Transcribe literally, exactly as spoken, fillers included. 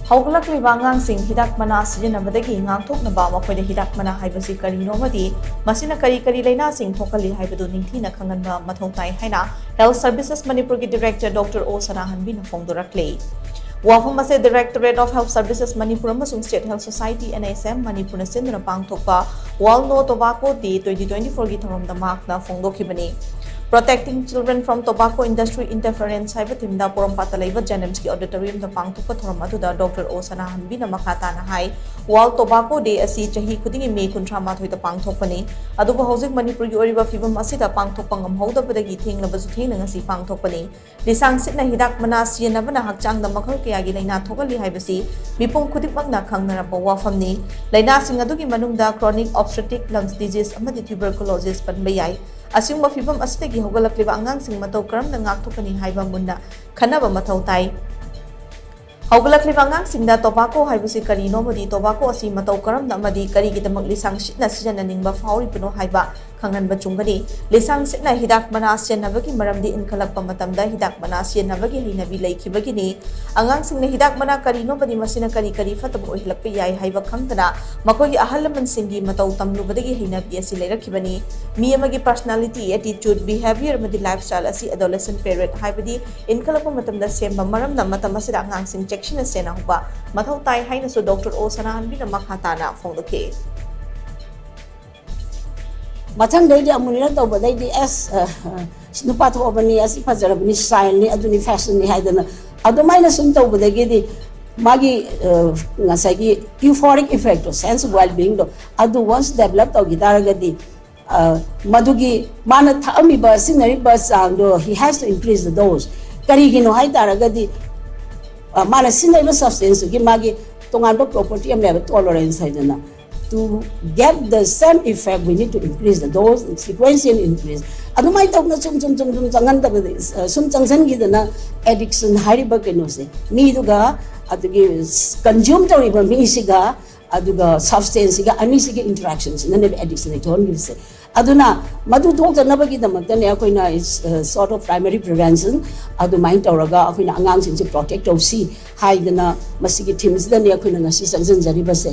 ꯍꯧꯒꯠꯂꯛꯂꯤꯕ ꯑꯉꯥꯡꯁꯤꯡ ꯍꯤꯗꯥꯛ ꯃꯅꯥ ꯁꯤꯖꯤꯟꯅꯕꯗꯒꯤ ꯉꯥꯛꯊꯣꯛꯅꯕ ꯃꯈꯣꯏꯗ ꯍꯤꯗꯥꯛ ꯃꯅꯥ ꯍꯥꯏꯕꯁꯤ ꯀꯔꯤꯅꯣ ꯑꯃꯗꯤ ꯃꯁꯤꯅ ꯀꯔꯤ ꯀꯔꯤ ꯂꯥꯏꯅꯥꯁꯤꯡ ꯊꯣꯛꯍꯜꯂꯤ ꯍꯥꯏꯕꯗꯨ ꯅꯤꯡꯊꯤꯅ ꯈꯪꯍꯟꯕ ꯃꯊꯧ ꯇꯥꯏ ꯍꯥꯏꯅ Health Services ꯃꯅꯤꯄꯨꯔꯒꯤ Director Doctor O ꯁꯅꯥꯍꯟꯕꯤꯅ ꯐꯣꯡꯗꯣꯔꯛꯂꯤ꯫ ꯋꯥꯐꯝ ꯑꯁꯤ Directorate of Health Services Manipur ꯑꯃꯁꯨꯡ State Health Society, N H M, ꯃꯅꯤꯄꯨꯔꯅ ꯁꯤꯟꯗꯨꯅ ꯄꯥꯡꯊꯣꯛꯄ World No Tobacco Day twenty twenty-four ꯒꯤ ꯊꯧꯔꯝꯗ ꯃꯍꯥꯛꯅ ꯐꯣꯡꯗꯣꯛꯈꯤꯕꯅꯤ꯫ Protecting Children from Tobacco Industry Interference ꯍꯥꯏꯕ ꯊꯤꯝꯗ ꯄꯣꯔꯣꯝꯄꯥꯠꯇ ꯂꯩꯕ JNIMS ꯀꯤ auditorium ꯗ ꯄꯥꯡꯊꯣꯛꯄ ꯊꯧꯔꯝ ꯑꯗꯨꯗ Doctor O ꯁꯅꯥꯍꯟꯕꯤꯅ ꯃꯈꯥ ꯇꯥꯅ ꯍꯥꯏ, World Tobacco Day ꯑꯁꯤ ꯆꯍꯤ ꯈꯨꯗꯤꯡꯒꯤ ꯃꯦ ꯀꯨꯟꯊ꯭ꯔꯥ ꯃꯥꯊꯣꯏꯗ ꯄꯥꯡꯊꯣꯛꯄꯅꯤ꯫ ꯑꯗꯨꯕꯨ ꯍꯧꯖꯤꯛ ꯃꯅꯤꯄꯨꯔꯒꯤ ꯑꯣꯏꯔꯤꯕ ꯐꯤꯕꯝ ꯑꯁꯤꯗ ꯄꯥꯡꯊꯣꯛꯄ ꯉꯝꯍꯧꯗꯕꯗꯒꯤ ꯊꯦꯡꯂꯕꯁꯨ ꯊꯦꯡꯅ ꯉꯁꯤ ꯄꯥꯡꯊꯣꯛꯄꯅꯤ꯫ ꯂꯤꯁꯥꯡ ꯁꯤꯠꯅ ꯍꯤꯗꯥꯛ ꯃꯅꯥ ꯁꯤꯖꯤꯟꯅꯕꯅ ꯍꯛꯆꯥꯡꯗ ꯃꯈꯜ ꯀꯌꯥꯒꯤ ꯂꯥꯏꯅꯥ ꯊꯣꯛꯍꯜꯂꯤ ꯍꯥꯏꯕꯁꯤ ꯃꯤꯄꯨꯝ ꯈꯨꯗꯤꯡꯃꯛꯅ ꯈꯪꯅꯔꯕ ꯋꯥꯐꯝꯅꯤ꯫ ꯂꯥꯏꯅꯥꯁꯤꯡ ꯑꯗꯨꯒꯤ ꯃꯅꯨꯡꯗ chronic obstructive lung disease ꯑꯃꯗꯤ tuberculosis ꯄꯟꯕ ꯌꯥꯏ꯫ ꯑꯁꯤꯒꯨꯝꯕ ꯐꯤꯕꯝ ꯑꯁꯤꯗꯒꯤ ꯍꯧꯒꯠꯂꯛꯂꯤꯕ ꯑꯉꯥꯡꯁꯤꯡ ꯃꯇꯧ ꯀꯔꯝꯅ ꯉꯥꯛꯊꯣꯛꯀꯅꯤ ꯍꯥꯏꯕ ꯃꯨꯟꯅ ꯈꯟꯅꯕ ꯃꯊꯧ ꯇꯥꯏ꯫ ꯍꯧꯒꯠꯂꯛꯂꯤꯕ ꯑꯉꯥꯡꯁꯤꯡꯗ tobacco ꯍꯥꯏꯕꯁꯤ ꯀꯔꯤꯅꯣ ꯑꯃꯗꯤ tobacco ꯑꯁꯤ ꯃꯇꯧ ꯀꯔꯝꯅ ꯑꯃꯗꯤ ꯀꯔꯤꯒꯤꯗꯃꯛ ꯂꯤꯁꯥꯡ ꯁꯤꯠꯅ ꯁꯤꯖꯤꯟꯅꯅꯤꯡꯕ ꯐꯥꯎꯔꯤꯕꯅꯣ ꯍꯥꯏꯕ ꯈꯪꯍꯟꯕ ꯆꯨꯝꯒꯅꯤ꯫ ꯂꯤꯁꯥꯡ ꯁꯤꯠꯅ ꯍꯤꯗꯥꯛ ꯃꯅꯥ ꯁꯤꯖꯤꯟꯅꯕꯒꯤ ꯃꯔꯝꯗꯤ ꯏꯟꯈꯠꯂꯛꯄ ꯃꯇꯝꯗ ꯍꯤꯗꯥꯛ ꯃꯅꯥ ꯁꯤꯖꯤꯟꯅꯕꯒꯤ ꯍꯩꯅꯕꯤ ꯂꯩꯈꯤꯕꯒꯤꯅꯤ꯫ ꯑꯉꯥꯡꯁꯤꯡꯅ ꯍꯤꯗꯥꯛ ꯃꯅꯥ ꯀꯔꯤꯅꯣꯕꯗꯤ ꯃꯁꯤꯅ ꯀꯔꯤ ꯀꯔꯤ ꯐꯠꯇꯕ ꯑꯣꯏꯍꯜꯂꯛꯄ ꯌꯥꯏ ꯍꯥꯏꯕ ꯈꯪꯗꯅ ꯃꯈꯣꯏꯒꯤ ꯑꯍꯜ ꯂꯃꯟꯁꯤꯡꯒꯤ ꯃꯇꯧ ꯇꯝꯂꯨꯕꯗꯒꯤ ꯍꯩꯅꯕꯤ ꯑꯁꯤ ꯂꯩꯔꯛꯈꯤꯕꯅꯤ꯫ ꯃꯤ ꯑꯃꯒꯤ personality, attitude, behavior ꯑꯃꯗꯤ lifestyle ꯑꯁꯤ adolescent period ꯍꯥꯏꯕꯗꯤ ꯏꯟꯈꯠꯂꯛꯄ ꯃꯇꯝꯗ ꯁꯦꯝꯕ ꯃꯔꯝꯅ ꯃꯇꯝ ꯑꯁꯤꯗ ꯑꯉꯥꯡꯁꯤꯡ ꯆꯦꯛꯁꯤꯟꯅ ꯁꯦꯟꯅꯍꯧꯕ ꯃꯊꯧ ꯇꯥꯏ ꯍꯥꯏꯅꯁꯨ Doctor O ꯁꯅꯥꯍꯟꯕꯤꯅ ꯃꯈꯥ ꯇꯥꯅ ꯐꯣꯡꯗꯣꯛꯈꯤ꯫ ꯃꯊꯪꯗꯩꯗꯤ ꯑꯃꯨꯛ ꯅꯤꯔꯛ ꯇꯧꯕꯗꯩꯗꯤ ꯑꯁ, ꯑ, ꯑ, ꯅꯨꯄꯥ ꯊꯣꯛꯑꯕꯅꯤ, ꯑꯁꯤ ꯐꯖꯔꯕꯅꯤ, styleꯅꯤ, ꯑꯗꯨꯅꯤ, fashionꯅꯤ ꯍꯥꯏꯗꯅ ꯑꯗꯨꯃꯥꯏꯅ ꯁꯨꯝ ꯇꯧꯕꯗꯒꯤꯗꯤ ꯃꯥꯒꯤ, ꯑ, ꯉꯁꯥꯏꯒꯤ euphoric effectꯇꯣ, sense of well-beingꯗꯣ, ꯑꯗꯨ once develop ꯇꯧꯈꯤ ꯇꯥꯔꯒꯗꯤ, ꯑ, ꯃꯗꯨꯒꯤ ꯃꯥꯅ ꯊꯛꯑꯝꯃꯤꯕ, ꯁꯤꯖꯤꯟꯅꯔꯤꯕ ꯆꯥꯡꯗꯣ, he has to increase the dose꯫ ꯀꯔꯤꯒꯤꯅꯣ ꯍꯥꯏ ꯇꯥꯔꯒꯗꯤ, ꯑ, ꯃꯥꯅ ꯁꯤꯖꯤꯟꯅꯔꯤꯕ substanceꯇꯨꯒꯤ ꯃꯥꯒꯤ ꯇꯣꯉꯥꯟꯕ property ꯑꯃ ꯂꯩꯕ, tolerance ꯍꯥꯏꯗꯅ꯫ To get the same effect, we need to increase the dose, sequential increase꯫ ꯑꯗꯨꯃꯥꯏꯅ ꯇꯧꯗꯅ ꯁꯨꯝ ꯁꯨꯝ ꯁꯨꯝ ꯁꯨꯝ ꯆꯪꯍꯟꯗꯕꯗ, ꯑ, ꯁꯨꯝ ꯆꯪꯁꯤꯟꯈꯤꯗꯅ addiction ꯍꯥꯏꯔꯤꯕ ꯀꯩꯅꯣꯁꯦ, ꯃꯤꯗꯨꯒ ꯑꯗꯨꯒꯤ consume ꯇꯧꯔꯤꯕ ꯃꯤꯁꯤꯒ ꯑꯗꯨꯒ substanceꯁꯤꯒ ꯑꯅꯤꯁꯤꯒꯤ interactionꯁꯤꯅꯅꯦꯕ addictionꯁꯦ ꯊꯣꯛꯍꯟꯈꯤꯕꯁꯦ꯫ ꯑꯗꯨꯅ ꯃꯗꯨ ꯊꯣꯛꯇꯅꯕꯒꯤꯗꯃꯛꯇꯅꯦ ꯑꯩꯈꯣꯏꯅ sort of primary prevention ꯑꯗꯨꯃꯥꯏꯅ ꯇꯧꯔꯒ ꯑꯩꯈꯣꯏꯅ ꯑꯉꯥꯡꯁꯤꯡꯁꯦ protect ꯇꯧꯁꯤ ꯍꯥꯏꯗꯅ ꯃꯁꯤꯒꯤ ꯊꯤꯝꯁꯤꯗꯅꯦ ꯑꯩꯈꯣꯏꯅ ꯉꯁꯤ ꯆꯪꯁꯤꯟꯖꯔꯤꯕꯁꯦ꯫